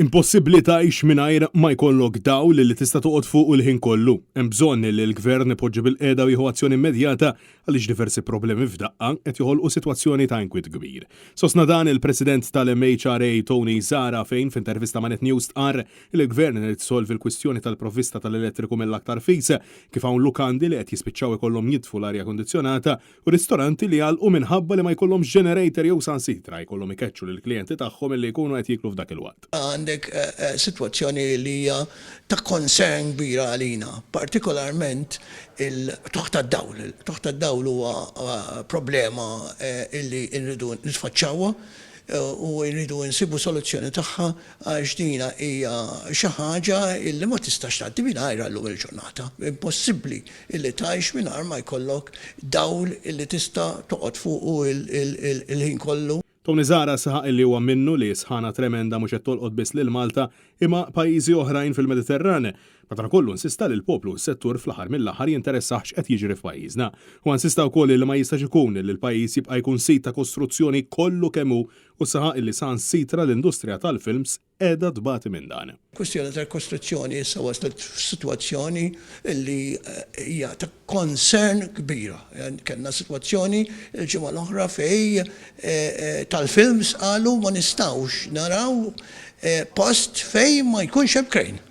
Impossibbli tgħix mingħajr ma jkollok dawl li tista' toqgħod fuqu l-ħin kollu. Hemm bżonn li l-Gvern ipoġġi bilqiegħda u jieħu azzjoni immedjata għaliex diversi problemi f'daqqa qed joħolqu sitwazzjoni ta' inkwiet kbir. Sostna dan il-President tal-MHRA Tony Zahra fejn f'intervista ma' Net News stqarr li l-Gvern irid isolvi l-kwistjoni tal-provvista tal-elettriku mill-aktar fis kif hawn lukandi li qed jispiċċaw ikollhom jitfu l-arja kundizzjonata u ristoranti li jagħlqu minħabba li ma jkollhomx generator jew sansitra jkollhom ikeċċu lill-klijenti tagħhom illi jkunu qed jieklu f'dak il-waqt. Għandek sitwazzjoni li hija ta' concern kbira għalina, partikolarment il-qtugħ tad-dawl. Il-qtugħ tad-dawl huwa problema illi rridu nitfaċċawha u rridu nsibu soluzzjoni tagħha għax dina hija xi ħaġa illi ma tistax tgħaddi mingħajrha llum il-ġurnata. Impossibbli illi tgħix mingħajr ma jkollok dawl illi tista' toqgħod fuqu il-ħin kollu. Tony Zahra saħaq illi huwa minnu li s-sħana tremenda mhux qed tolqot biss lil Malta imma pajjiżi oħrajn fil-Mediterran. Madankollu insista li l-poplu u s-settur fl-aħħar mill-aħħar jinteressah x'qed jiġri f'pajjiżna. Huwa insista wkoll illi ma jistax ikun illi l-pajjiż jibqa' jkun sit ta' kostruzzjoni kollu kemm hu u saħaq illi saħansitra l-industrija tal-films qiegħda tbati minn dan. Kwistjoni tal-kostruzzjoni issa waslet f'sitwazzjoni li hija ta' concern kbira. Kellna sitwazzjoni l-ġimgħa l-oħra fejn tal-films qalu ma nistgħux naraw post fejn ma jkunx hemm crane.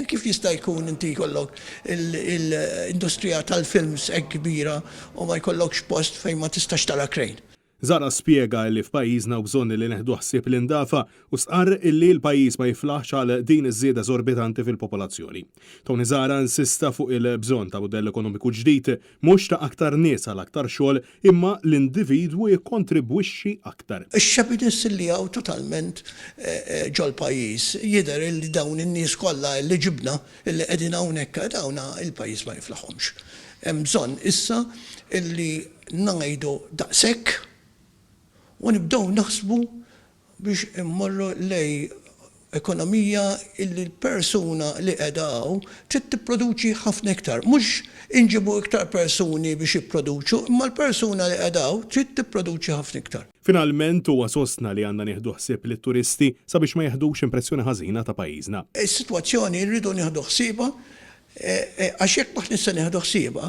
Kif jista' jkun inti jkollok l-industrija tal-films hekk kbira u ma jkollokx post fejn ma tistax tara crane? Zahra spjega illi f'pajjiżna hawn bżonn illi neħdu ħsieb l-indafa u stqarr illi l-pajjiż ma jiflaħx għal din iż-żieda eżorbitanti fil-popolazzjoni. Tony Zahra insista fuq il-bżonn ta' mudell ekonomiku ġdid, mhux ta' aktar nies għal aktar xogħol imma l-individwu jikkontribwixxi aktar. Ix-shabbiness illi hawn totalment ġol-pajjiż, jidher illi dawn in-nies kollha illi ġibna, illi qegħdin hawnhekk, dawn il-pajjiż ma jiflaħhomx. Hemm bżonn issa illi ngħidu daqshekk u nibdew naħsbu biex immorru lejn ekonomija illi l-persuna li qiegħda hawn trid tipproduċi ħafna iktar. Mhux inġibu iktar persuni biex jipproduċu, imma l-persuna li qiegħda hawn trid tipproduċi ħafna iktar. Finalment huwa sostna li għandna nieħdu ħsieb lit-turisti sabiex ma jeħdux impressjoni ħażina ta' pajjiżna. Is-sitwazzjoni rridu nieħdu ħsiebha Għax jekk m'aħniex se nieħdu ħsiebha,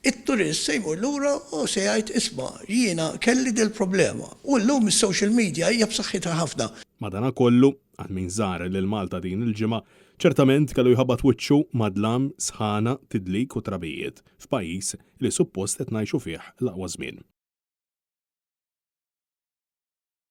it-turist se jmur lura u se jgħid isma' jiena kelli dil-problema. U llum is-social media hija b'saħħitha ħafna. Madanakollu, għal min żar lil Malta din il-ġimgħa, ċertament kellu jħabbat wiċċu ma' dlam, sħana, tidlik u trabijiet, f'pajjiż li suppost qed ngħixu fih l-aqwa żmien.